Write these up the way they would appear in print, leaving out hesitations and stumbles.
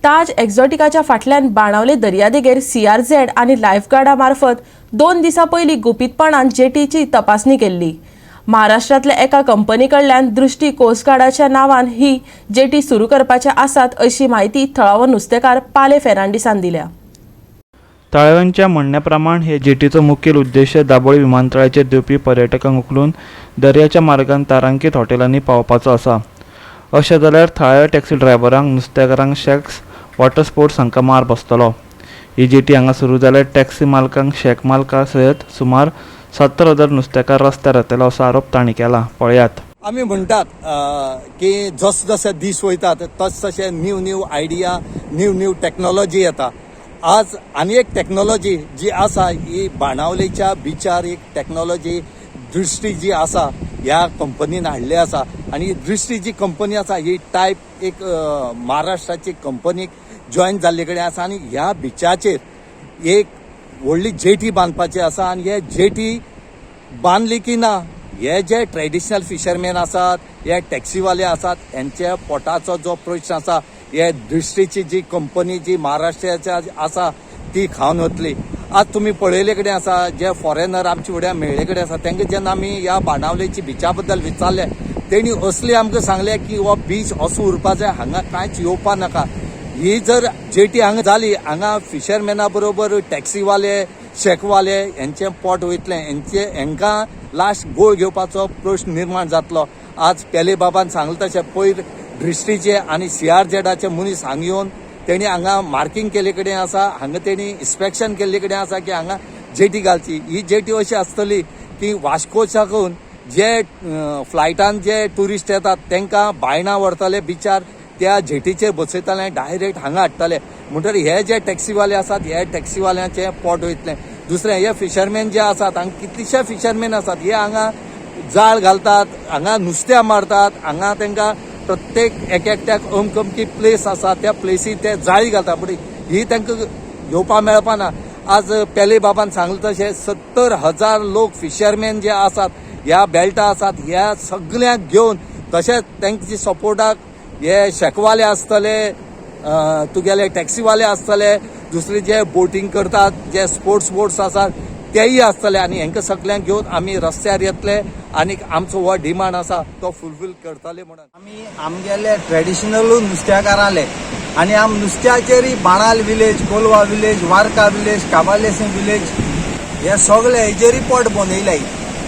ताज एक्झॉटिकाच्या फाटल्यान बाणावले दर्यादेगेर सीआरझेड आनी लायफगार्डा मार्फत 2 दिसां पयलीं गुपीतपणान जेटीची तपासणी केल्ली. महाराष्ट्रांतल्या एका कंपनी कडल्यान दृष्टी कोस्टगार्डाच्या नांवान ही जेटी सुरू करपाचे आसात, अशी म्हायती थळावो नुस्तेकार पाले फेर्नांडीसान दिल्या. थळाव्यांच्या म्हणण्या प्रमाण, हे जेटीचो मुखेल उद्देश दाबोळी विमानतळाचेर देंवपी पर्यटकांक उखलून दर्याच्या मार्गान तारांकीत हॉटेलांनी पावोवपाचो आसा. अशें जाल्यार थळाव्या टॅक्सी ड्रायव्हरांक, नुस्तेकारांक, शॅक्स, वॉटर स्पोर्ट्स हांकां मार बसतलो. ही जेटी हांगा सुरू जाल्यार टॅक्सी मालकांक, शॅक मालकां सयत सुमार 70,000 नुस्तेकार रस्त्यार येतले, असो आरोप तांणी केला. पळयात. आमी म्हणटात की जस जशे दीस वयतात, तस तशे new new idea, new new technology येता. आज आनी एक टॅक्नॉलॉजी जी आसा, ही बाणावलेच्या बिचार एक टॅक्नॉलॉजी दृश्टी जी आसा, ह्या कंपनीन हाडली आसा. आनी ही दृश्टी जी कंपनी आसा, ही टायप एक महाराष्ट्राची कंपनीक जॉयन जाल्ले कडेन आसा. आनी ह्या बिचाचेर एक व्हडली जेटी बांदपाची आसा. आनी हे जेटी बांदली की ना, हे जे ट्रेडिशनल फिशरमॅन आसात, हे टॅक्सीवाले आसात, हेंच्या पोटाचो जो प्रश्न आसा, हे दृश्टीची जी कंपनी जी महाराष्ट्राच्या आसा, ती खावन वतली. आज तुमी पळयले कडेन आसा, जे फॉरेनर आमचे फुड्यान मेळ्ळे कडेन आसा, तांकां जेन्ना आमी ह्या बाणावलेची बिचा बद्दल विचारलें, तेणी असले आमकां सांगलें की हो बीच असो उरपा जाय, हांगा कांयच येवपा नाका. ही जर जेटी हांगा जाली, हांगा फिशरमॅना बरोबर टॅक्सीवाले, शेकवाले हेंचें पोट वयतलें. हेंचे हेंकां लास्ट गोळ घेवपाचो प्रश्न निर्माण जातलो. आज पेले बाबान सांगलें तशें, पयर दृश्टीचे आनी सीआरझेडाचे मनीस हांगा येवन तेणी हांगा मार्किंग केल्ले कडेन आसा. हांगा तेणी इन्स्पेक्शन केल्ले कडेन आसा की हांगा जेटी घालची. ही जेटी अशी आसतली की वास्को साकून जे फ्लायटान जे ट्युरिस्ट येतात, तांकां बायणा व्हरतले, बिचार त्या जेटीचेर बसयतले आनी डायरेक्ट हांगा हाडटले. म्हणटकीर हे जे टॅक्सीवाले आसात, हे टॅक्सीवाल्यांचे पोट वयतलें. दुसरें, हे फिशरमॅन जे आसात, हांगा कितलेशे फिशरमॅन आसात, हे हांगा जाळ घालतात, हांगा नुस्त्या मारतात. हांगा तांकां प्रत्येक एक एकट्याक अमक अमकी प्लेस आसा, त्या प्लेसी ते जाळी घालतात, पूण ही तांकां घेवपाक मेळपाना. आज पेले बाबान सांगलें तशें, 70,000 लोक फिशरमॅन जे आसात, ह्या बेल्टा आसात, ह्या सगल्यांक घेवन, तशेंच तांचे सपोर्टाक हे शेकवाले आसतले, तुगेले टॅक्सीवाले आसतले, दुसरे जे बोटींग करतात, जे स्पोर्ट्स बोट्स आसात, तेय आसतले. आनी हेंकां सगल्यांक घेवन आमी रस्त्यार येतले आनी आमचो हो डिमांड आसा तो फुलफील करतले म्हणून. आमी आमगेले ट्रेडिशनल नुस्त्याकाराले आनी आम नुस्त्याचेरय बाणाल विलेज, कोलवा विलेज, वार्का विलेज, काबालेसिम विलेज, हे सगळे हेजेरय पोट बनयलाय.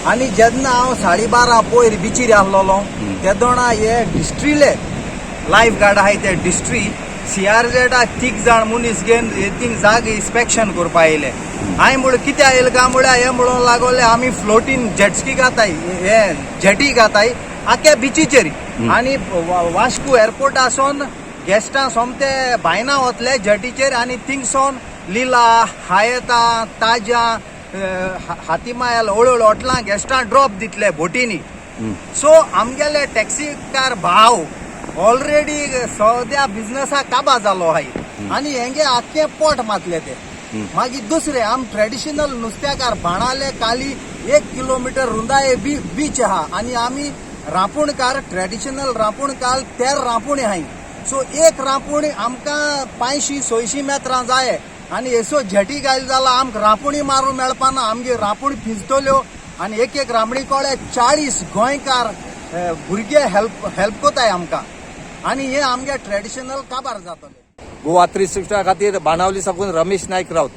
आनी जेन्ना हांव 12:30 पयर बिचीर आसलेलो, तेदोणा हे डिस्ट्रीले लायफ गार्ड आहाय, ते डिस्ट्री सीआरझेडा तीग जाण मनीस घेवन हे तींग जागे इन्स्पेक्शन करपा येयले. हांवें म्हणलें, कित्याक येयले काय म्हळ्यार, हे म्हणूंक लागले, आमी फ्लोटीन जेटस्की घाताय, हे जेटी घाताय आख्या बिचीचेर आनी वास्को एअरपोर्ट आसोन गेस्टां सोमते बायना वतले जेटीचेर आनी थिंगसोन लिला, हायता, ताजा, हातीमायल, हळूहळू हॉटलां गेस्टां ड्रॉप दितले बोटींनी. सो आमगेले टॅक्सीकार भाव ऑलरेडी सद्या बिझनसा काबा जालो आहाय आनी हेंगे आख्खें पोट मातले ते. मागीर दुसरे, आम ट्रेडिशनल नुस्त्याकार, बाणाले काली 1 किलोमिटर रुंदाये बीच आहा आनी आमी रांपूणकार, ट्रेडिशनल रांपूणकार, 13 रांपुणी आहाय. सो एक रांपूण आमकां 500-600 मेत्रां जाय आनी येसो जेटी घायल जाल्यार आमकां रांपुणी मारूंक मेळपाना. आमगे रांपूण फिजतल्यो आनी एक एक रांपणी कोळे 40 गोंयकार भुरगे हेल्प हेल्प कोताय आमकां आनी हे आमगे ट्रेडिशनल काबार जातले. गोवा 360 खातीर बाणावली साकून रमेश नायक राऊत.